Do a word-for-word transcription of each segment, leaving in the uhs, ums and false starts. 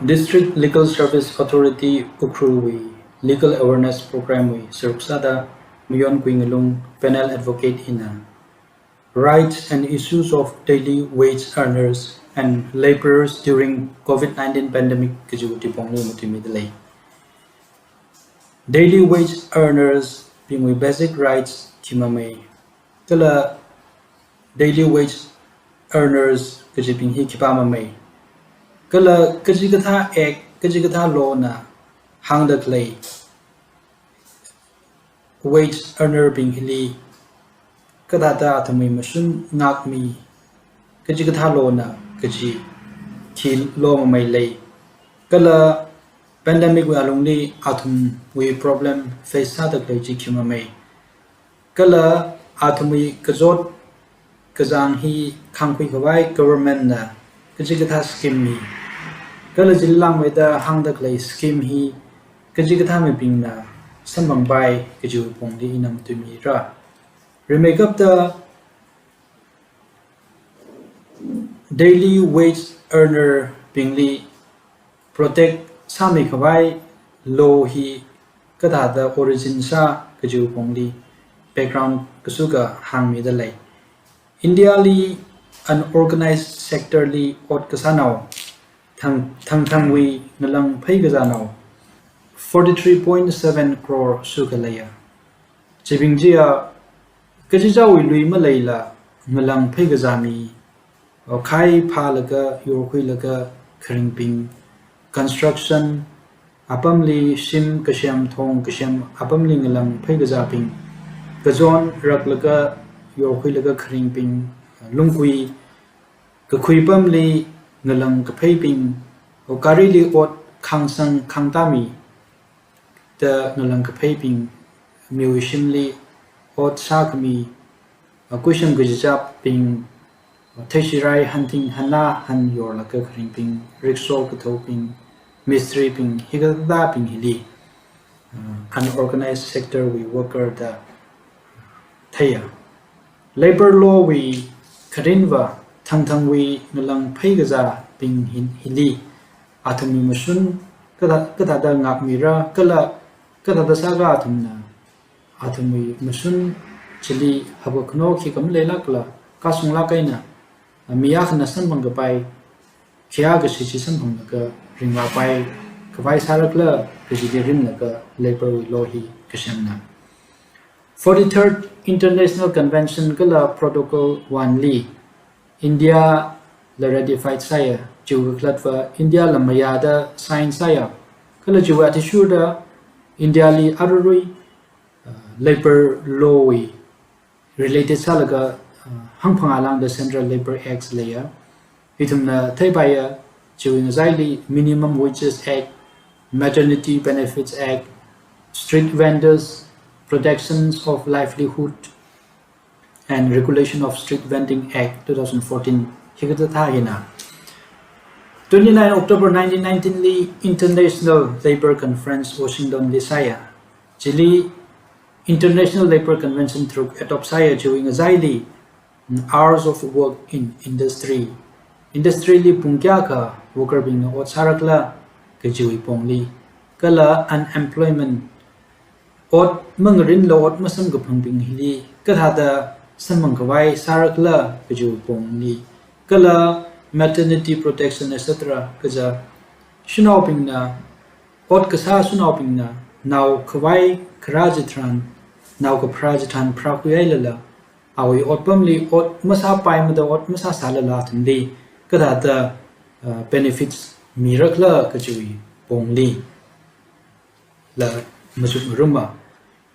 District Legal Service Authority Ukhrul wui Legal Awareness Program wui saruk sāda mayonkhui ngalung panel advocate hina Rights and Issues of Daily Wage Earners and Laborers During COVID nineteen Pandemic kaji wuti pongli matuimida lei. Daily wage earners bingwui basic rights khi mamei, kala daily wage earners kajibing hi khipā mamei, kala kachikathā act, kachikathā law na hāngda khalei wage earner bing hili kathāda athumwui mashun ngākmi, kachikathā law na kaji khi law mamei lei, kala pandemic wui alungli athumwui problem face sāda khalei chi khi mamei, kala athumwui kazot kazang hi khangkhui khavai government na kachikathā scheme mi, kala chili langmeida hāngda khalei scheme hi kachikathā mibingna samphangpai kajiwui pongli ina matuimira. Rimeikapta daily wage earner bingli protect sāmi khavai law hi kathāda origin sā kajiwui pongli background kasukha hāngmida lei. India li unorganized sector li ot kasānao thang, thangthangwui ngalang pheikazānao forty-three point seven crore sukhaleiya. Chibing chiya kachichāwui lui maleila ngalang pheikazā mi, khai phālaga yorkhuilaga kharingbing, construction apamli, shim kasem thong kasem apamli ngalang pheikazābing, kazon raklaga yorkhuilaga kharingbing, lungkui kakhui pamli ngalang kapheibing, o garili ot khangsang khangtami da ngalang kapheibing, miwui shimli ot sākhami, kuisham kachichābing, theishirai hanthing hanna han yorlaga kharingbing, rickshaw kathaobing, mistri bing, hikathābing hili uh, unorganized sector wui worker da theiya. Labour law wui kharinva thangthangwui ngalang pheikazābing hi, hili athumwui mashun kathā, kathāda ngākmira, kala kathāda sākha athumna athumwui mashun chili hapkakhano khikha maleilākla kasunglāk eina mi akhana samphang kapai, khayā kashi chi samphanglaga ringlāpai khavai sārakhala kajili rinlaga labour wui law hi kasemna. Forty-third International Convention kala Protocol one li India la ratified sāya, chiwui kakhalatva India la mayāda sign sāya, kala chiwui athishurda India li arui, uh, labour law wui related sālaga, uh, hangphangā lāngda Central Labour Acts leiya. Ithumna theipaiya, chiwui ngachaili Minimum Wages Act, Maternity Benefits Act, Street Vendors, Protections of Livelihood and Regulation of Street Vending Act two thousand fourteen, hikathā hina. Twenty-nine October nineteen nineteen li International Labour Conference Washington li sāya. Chili International Labour Convention tharuk adopt sāya, chiwui ngachaili, mm, hours of work in industry, industry li pung kayākha worker bingna ot sārakhala kajiwui pongli, kala unemployment, ot mangarinla ot masamkaphangbing hili kathāda samphang khavai sārakhala kajiwui pongli, kala maternity protection, et cetera kaja shanaobingna, ot kasā shanaobingna nao khavai kharā chitharan, nao kapharā chitharan pharākhui hailala, awui otpamli ot masāpaimada ot masāsālala athumli kathāda, uh, benefits mirakhala kajiwui pongli la machuk ngaruma.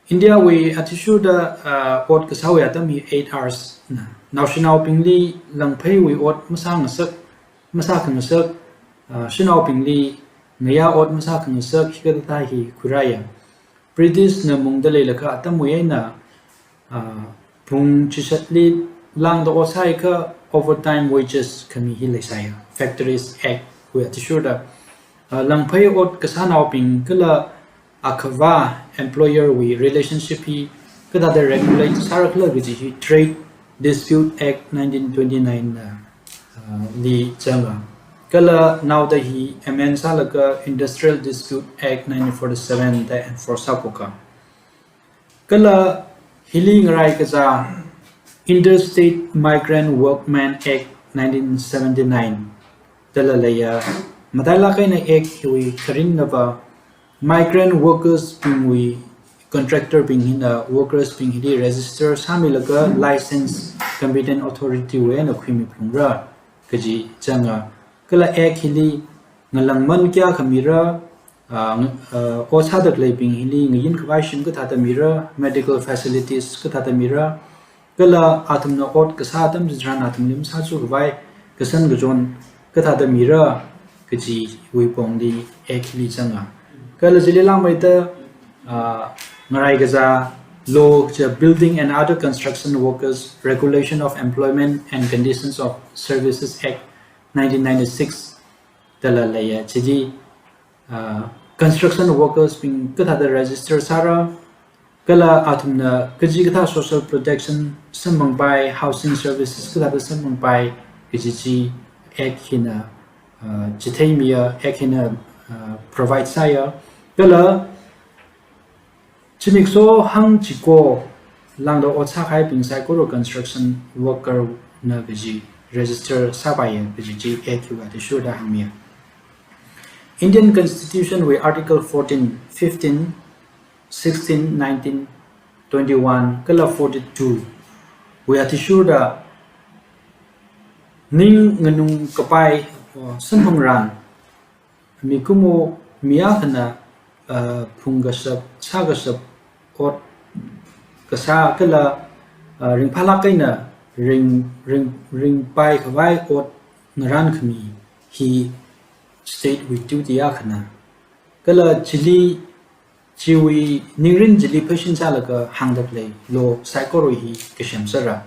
India wui athishurda, uh, ot kasāwui atam hi eight hours na. Naoshinaobingli langpheiwui ot masāngasak, masākhangasak, uh, shanaobingli ngayā ot masākhangasak hikathā hi khuirāya. British na mungda leilakha atamwui eina, uh, pung chishatli lāngda ot sāhaiakha overtime wages khami hi leisāya, Factories Act wui athishurda. Uh, langphei ot kasānaobing kala akhavā employer wui relationship hi kathāda regulate sārakhala kaji hi Trade Dispute Act nineteen twenty-nine na, uh, li zanga. Kala naoda hi amend sālaga Industrial Dispute Act nineteen forty-seven da enforce sāphoka. Kala hili ngarai kazā Interstate Migrant Workmen Act nineteen seventy-nine dala leiya, matailāk eina Act hiwui kharingnava migrant workers bingwui contractor bing hina workers bing hili register sāmilaga license competent authority wui eina khuimiphalungra kaji zanga. Kala Act hili ngalāngman kayākha mira, ah, ng-, ah, ot sāda khaleibing hili ngayin khavai shim kathāda mira, medical facilities kathāda mira, kala athumna ot kasā atam chitharan athumli masāchukhavai kashan kachon kathāda mira kajiwui pongli Act hili zanga. Kala chili langmeida, ah, ngarai kazā law chi Building and Other Construction Workers Regulation of Employment and Conditions of Services Act nineteen ninety-six dala leiya. Chili, ah, construction workers bing kathāda register sāra, kala athumna kachikathā social protection samphangpai, housing services kathāda samphangpai kaji chi Act hina, ah, chitheimiya, Act hina, ah, provide sāya. Kala zimiksho hangchiko lāngda ot sākahaibing saikora construction worker na kaji register sāpaiya kaji chi Act hiwui athishurda hāngmiya. Indian Constitution wui Article fourteen, fifteen, sixteen, nineteen, twenty-one kala forty-two wui athishurda ning nganungkapai, oh, samphangran mikumo mi akhana, ah, phungkashap, sākashap, ot kasā kala, ah, ringphālāk eina ring, ring, ringpaikhavai ot ngarankhami hi state wui duty akhana. Kala chili chiwui ningrin chili phashin sālaga hāngda khalei law saikora hi kasem sāra.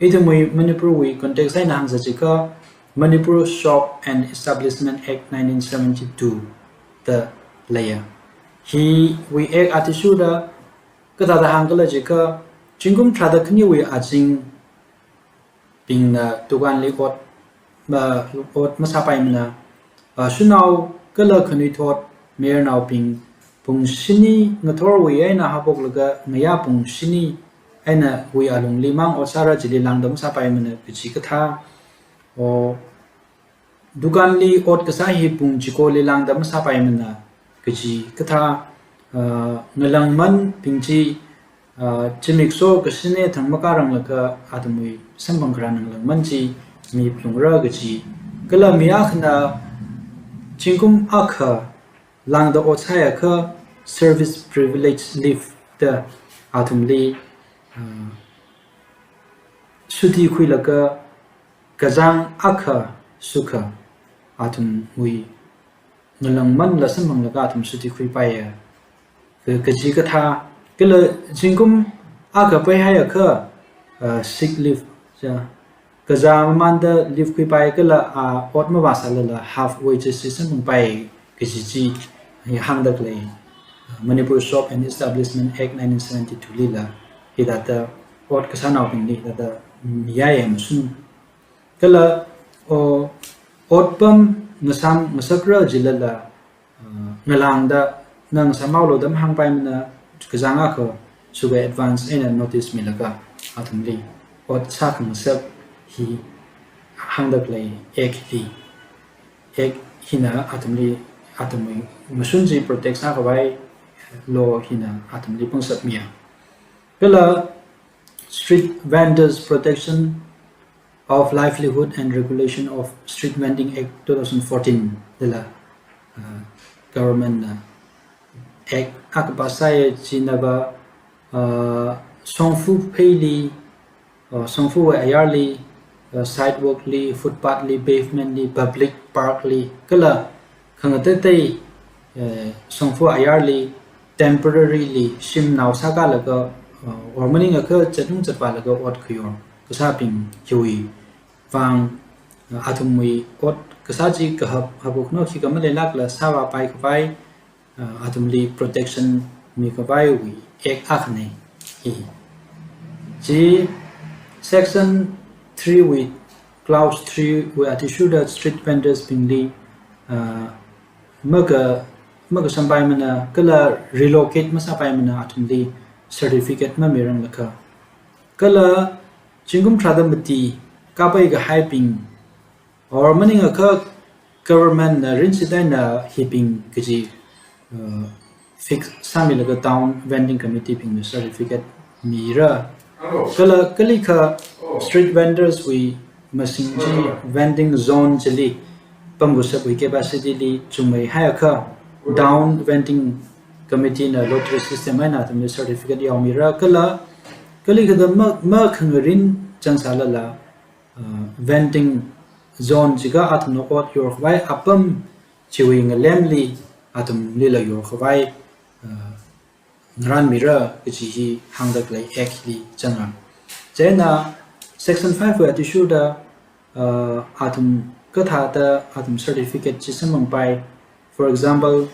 Ithumwui Manipur wui context eina hāngsa chiakha Manipur Shop and Establishment Act nineteen seventy-two da leiya. Hiwui Act athishurda kathāda hāngkhala chiakha zingkum tharāda khaniwui azing bingna dukanli ot, ma, ot masāpaimana, ah, shanao kala khanuithot mayarnaobing pung shini ngathorwui eina haophoklaga ngayā pung shini einawui alungli mang ot sāra, chili lāngda masāpaimana kachikathā, oh, dukanli ot kasā hi pung chikoli lāngda masāpaimana kachikathā, ah, ngalāngmanbing chi, ah, zimiksho kashine thang makharanglaga athumwui samphang kharā ngalāngman chi miphalungra kaji. Kala mi akhana zingkum akha lāngda ot sāhaiakha service privilege leave da athumli, ah, suti khuilaga kazang akha sukha athumwui ngalāngmanla samphanglaga athum suti khuipaiya. Ka-, kachikathā, kala zingkum akha peihaiakha, ah, sick leave, ja, kazā mamānda leave khuipai kala, ah, ot mavāsālala half wages chi samphangpai kaji chi hi hāngda khalei, ah, Manipur Shop and Establishment Act nineteen seventy-two lila hithāda ot kasānaobingli hithāda miyai mashun. Kala, o, otpam ngasām ngasakra jilala, ah, ngalāngda na ngasāmhaolu da mahāngpaimana, kazang akha sukha advance eina notice milaga athumli ot sākhangasak hi hāngda khalei Act li, Act hina athumli, athumwui mashun chi protect sākhavai law hina athumli pangshap miya. Kala Street Vendors Protection of Livelihood and Regulation of Street Vending Act two thousand fourteen dala, uh, government na Act akha pass sāya, chinava, uh, shongfa pheili, uh, shongfawui ayarli, uh, sidewalk li, footpath li, pavement li, public park li, kala khangateitei, uh, shongfa ayarli, temporarily shimnao sākalaga, uh, or maningakha zatung zatvālaga ot khayor kasābing hiwui vang, uh, athumwui ot kasā chi kahap haophokna khikha maleilākla sāvāpaikhavai, uh, athumli protection mikhavaiwui Act akhana hi. Chi section three wui clause three wui athishurda street vendors bingli, uh, maka, makasampaimana, kala relocate masāpaimana athumli certificate mamiranglakha. Kala zingkum tharāda mati kapai kahaibing, or maningakha government na rinsit eina hibing kaji, uh, fix sāmilaga town vending committee bingna certificate mira. Kala kalikha street vendors wui masing chi vending zone chili pamkashapwui capacity li chungmeihaiakha town vending committee na lottery system eina athumli certificate yaomira. Kala kalikhada ma, makhangarin zangsālala, uh, vending zone chiakha athumna ot yorkhavai apam chiwui ngalemli athumlila yorkhavai, uh, ngaranmira kaji hi hāngda khalei act li zanga. Chieina section five wui athishurda, uh, athum kathāda athum certificate chi samphangpai. For example,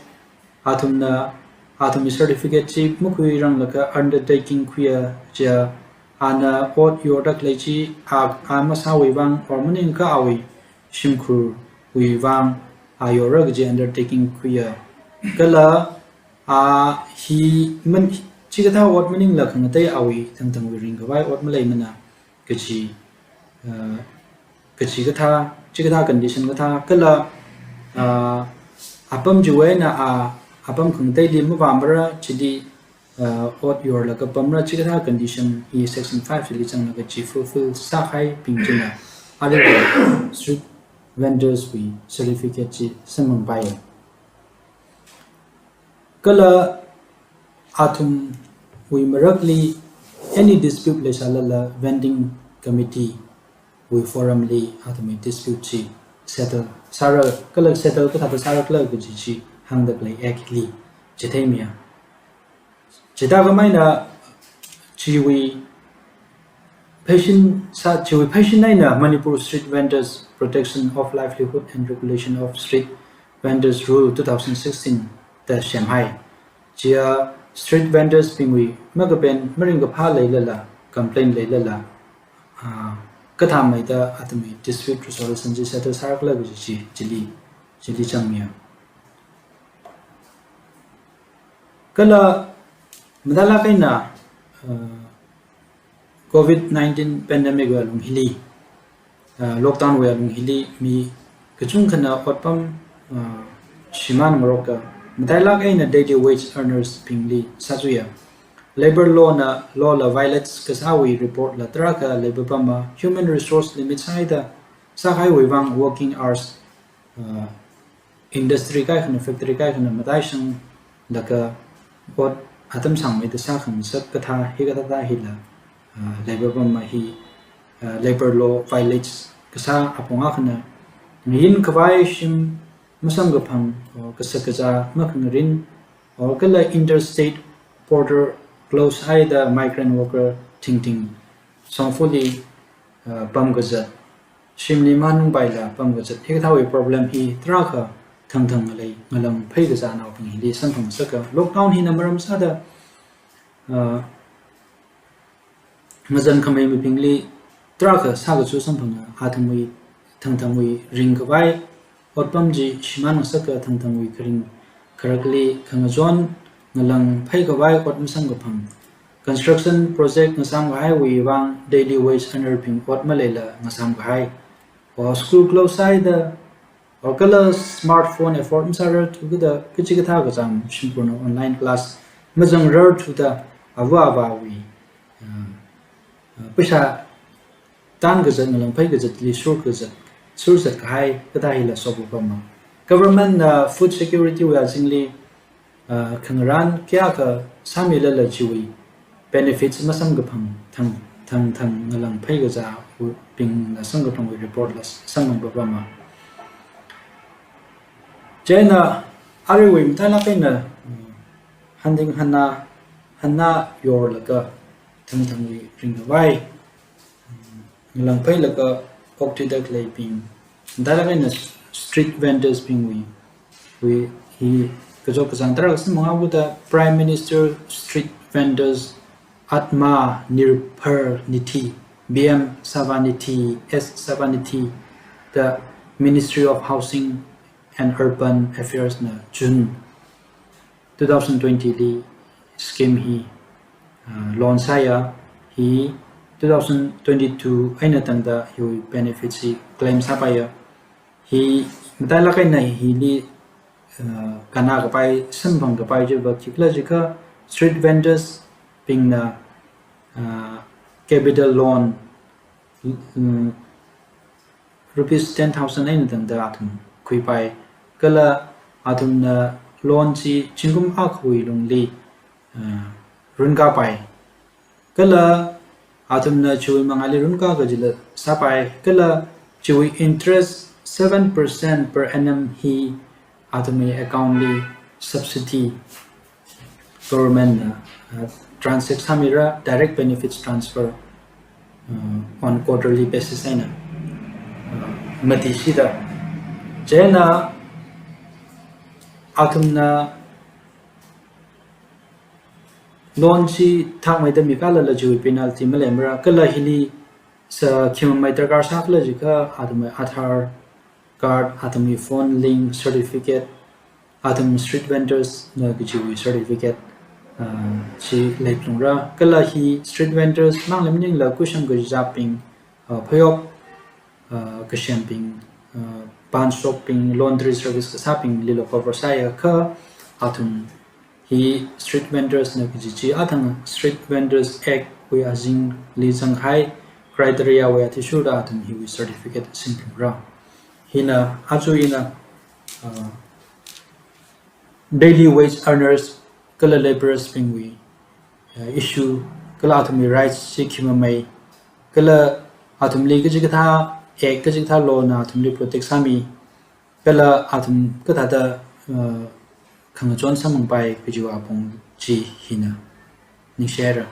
athumna, athumwui certificate chi makhuiranglaga undertaking khuiya chiakha, ana ot yorda khalei chi a, a masāwui vang or maningakha awui shimkhurwui vang a yorra kaji undertaking khuiya. Kala a hi man, chikathā ot maningla khangatei awui thangthangwui ringkhavai ot maleimana kaji, uh, kaji kathā, chikathā condition kathā, kala, uh, apam chiwui eina a, apam khangateili mavāmara chili, uh, ot yorlaga pamra chikathā condition hi section five chili zanglaga chi fulfill sākahaibing china aruiwui street vendors wui certificate chi samphangpai. Kala athumwui marakli any dispute leisālala vending committee wui forum li athumwui dispute chi settle sāra, kala settle kathāda sārakhala kaji chi hāngda khalei act li chitheimiya. Chithākhamei eina chiwui pheisin sā, chiwui pheisin eina Manipur Street Vendors Protection of Livelihood and Regulation of Street Vendors Rule two thousand sixteen da semhai. Chiya street vendors bingwui makapen maringkaphā leilala, complaint leilala, ah, kathāmeida athumwui dispute resolution chi settle sārakhala kaji chi, chili, chili zangmiya. Kala matailāk eina, uh, covid nineteen pandemic wui alung hili, uh, lockdown wui alung hili mi kachungkhana otpam, uh, shimānngaroka, matailāk eina daily wage earners bingli sāchuiya. Labour law na, law la violates kasāwui report la tarākha leipaipama, human resource limit sāhaida sākahaiwui vang working hours, uh, industry kaikhana, factory kaikhana mataishanglaga ot atam sāngmeida sākhangasak kathā, hikathāda hila, uh, leipaipama hi, uh, labour law violates kasā apong akhana. Ngayinkhavai shim masamkaphang, or kashak kazā makhangarin, or kala interstate border close haida migrant worker thingthing shongfali, uh, pamkazat, shimli manungpaila pamkazat, hikathāwui problem hi tarākha thangthang ngalei, ngalāngphei kazānaobing hili samphangsaka. Lockdown hina maram sāda, uh, mazankhamei mibingli tarākha sākachu samphanga, athumwui thangthangwui ringkhavai otpam chi shimānngasaka, thangthangwui kharing kharakli khangachon ngalāngphei khavai ot masamkaphang, construction project ngasāmkahaiwui vang daily wage earner bing ot maleila ngasāmkahai, or school close haida, or kala smartphone afford masārarthu kida, kachikathā kachām shimkhurna online class mazangrarthuda, ava avāwui, uh, uh, paisa tānkazat, ngalāngphei kazatli shurkazat, shurzatkahai kathā hila sopaipama. Government na food security wui azingli, uh, khangarān kayākha sāmilala chiwui benefits masamkaphang thang, thangthang ngalāngphei kazābingna samkaphangwui report la samphangpaipama. Chieina aruiwui matailāk eina, mm, hunting hanna, hanna yorlaga thangthangwui ringkhavai, mm, ngalāngpheilaga okthuida khaleibing, matailāk eina street vendors bingwui, wui hi kachot kachāng tarākha samphanga. Kha da Prime Minister Street Vendors Atma Nirbhar Nidhi B M Savanidhi, S Savanidhi, the Ministry of Housing and Urban Affairs na June two thousand twenty li scheme hi uh, launch sāya. Hi two thousand twenty-two eina tangda hiwui benefit hi claim sāpaiya. Hi matailāk eina hili uh, kannā kapai, samphang kapai chiva khikhala jiakha street vendors bingna uh, capital loan um, rupees ten thousand eina tangda athum khuipai. Kala athumna loan chi zingkum akhawui lungli uh, runkāpai. Kala athumna chiwui mangāli runkā kajila sāpai. Kala chiwui interest seven percent per annum hi athumwui account li subsidy government na uh, transact sāmira, direct benefits transfer uh, on quarterly basis eina uh, mati sida. Chieina athumna loan chi thakmeida mikhalala chiwui penalty maleimara. Kala hili sā khimamei darkar sākhala jiakha athumwui Aadhaar card, athumwui phone link certificate, athum street vendors na kajiwui certificate uh, chi leiphalungra. Kala hi street vendors mang lemningla kuishang kajabing, uh, phayok uh, kashembing, uh, pawn shop bing, laundry service kasābinglila cover sāya. Kha athum hi street vendors na kaji chi athang Street Vendors Act wui azingli zanghai criteria wui athishurda athum hiwui certificate singphalungra. Hina aja ina uh, daily wage earners kala laborers bingwui uh, issue kala athumwui rights chi khimamei kala athumli kachikathā act, kachikathā law na athumli protect sāmi kala athum kathāda uh, khangachon sāmangpai kajiwui apong chi hina ningshihaira.